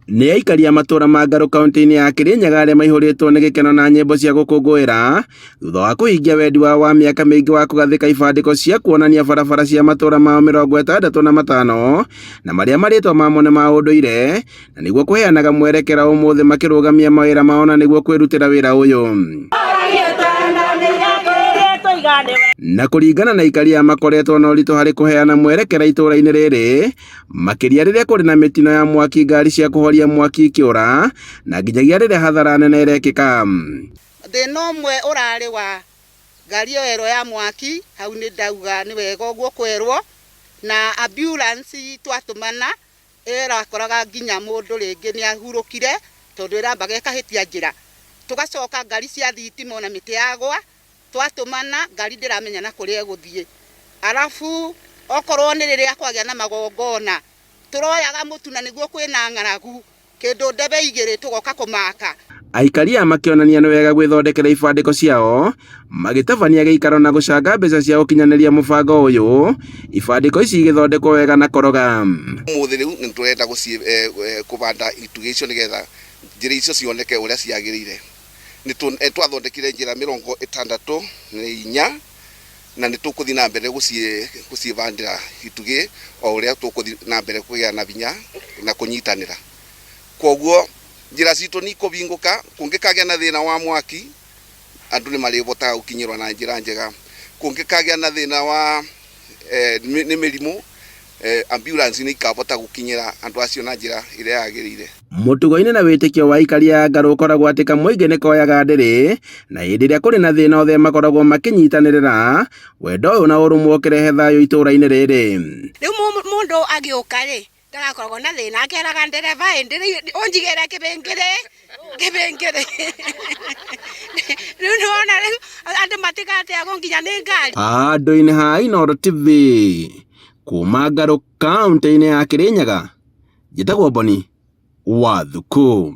Nĩ aikari a matũra ma Ngarũ kaunti-inĩ ya Kirinyaga arĩa maihũrĩtwo nĩ gĩkeno na nyĩmbo cia gũkũngũĩra thutha wa kũhingia wendi wao wa mĩaka mĩingĩ wa kũgathĩka ibandĩko cia kuonania barabara cia matũra mao 65 na marĩa marĩtwa mamo nĩ ma ũndũire na nĩguo kũheanaga mwerekera ũmũthĩ makĩrũgamia mawĩra mao na nĩguo kwĩrutĩra wĩra ũyũ. Na kũringana na aikari aya makoretwo na ũritũ harĩ kũheana mwerekera itũra-inĩ rĩrĩ makĩria rĩrĩa kũrĩ na mĩtino ya mwaki ngari cia kũhoria mwaki ikĩũra na nginyagia rĩrĩa hathara nene ĩrekĩka. Thĩna ũmwe ũrarĩ wa ngari ĩyo ĩrwo ya mwaki, hau nĩ ndauga nĩ wega ũguo kwerwo, na ambulance twatũmana ĩrakoraga nginya mũndũ rĩngĩ nĩ ahurũkire tondũ ĩrambaga ĩkahĩtia njĩra. Tũgacoka ngari cia thitima ona mĩtĩ yagwa, twatũmana ngari ndĩramenya na kũrĩa ĩgũthiĩ. Arabu okorwo nĩ rĩrĩa kwagĩa na magongona, tũroyaga mũtu na nĩguo kwĩna ng'aragu, kĩndũ ndebe igĩrĩ tũgoka kũmaka. Aikari aya makĩonania nĩ wega gwĩthondekera ibandĩko ciao magĩtabania gĩikaro na gũcanga mbeca cia gũkinyanĩria mũbango ũyũ, ibandĩko ici igĩthondekwo wega na koroga. Ũmũthĩ rĩu nĩ tũrenda kũbanda itugĩ icio nĩgetha njĩra icio cioneke ũrĩa ciagĩrĩire. Nĩ twathondekire njĩra 64 na nĩ tũkũthiĩ na mbere gũcibandĩra itugĩ o ũrĩa tũkũthiĩ na mbere kũgĩa na hinya na kũnyitanĩra. Koguo njĩra citũ nĩ ikũhingũka, kũngĩkagĩa na thĩna wa mwaki andũ nĩ marĩhotaga gũkinyĩrwo na njĩra njega. Kũngĩkagĩa na thĩna wa nĩ mĩrimũ, ambulance nĩ ikahota gũkinyĩra andũ acio na njĩra ĩrĩa yagĩrĩire. Mũtugo-inĩ na wĩtĩkio wa aikari a Ngarũ ũkoragwo atĩ kamũingĩ nĩ koyaga ndĩrĩ na hĩndĩ ĩrĩa kũrĩ na thĩna othe makoragwo makĩnyitanĩrĩra, wendo ũyũ na ũrũmwe ũkĩrehe thayũ itũra-inĩ rĩrĩ. Rĩu mũndũ agĩũka rĩ, ndagakoragwo na thĩna, akeraga ndereba ĩ ũnjigĩre kĩbĩngĩrĩ kĩbĩngĩrĩ. Rĩu nĩwona rĩu andũ matigateagwo nginya nĩ ngari. Handũ-inĩ ha Inooro TV kuma Ngarũ kaunti-inĩ ya Kirinyaga, njĩtagwo Boni wa Thuku.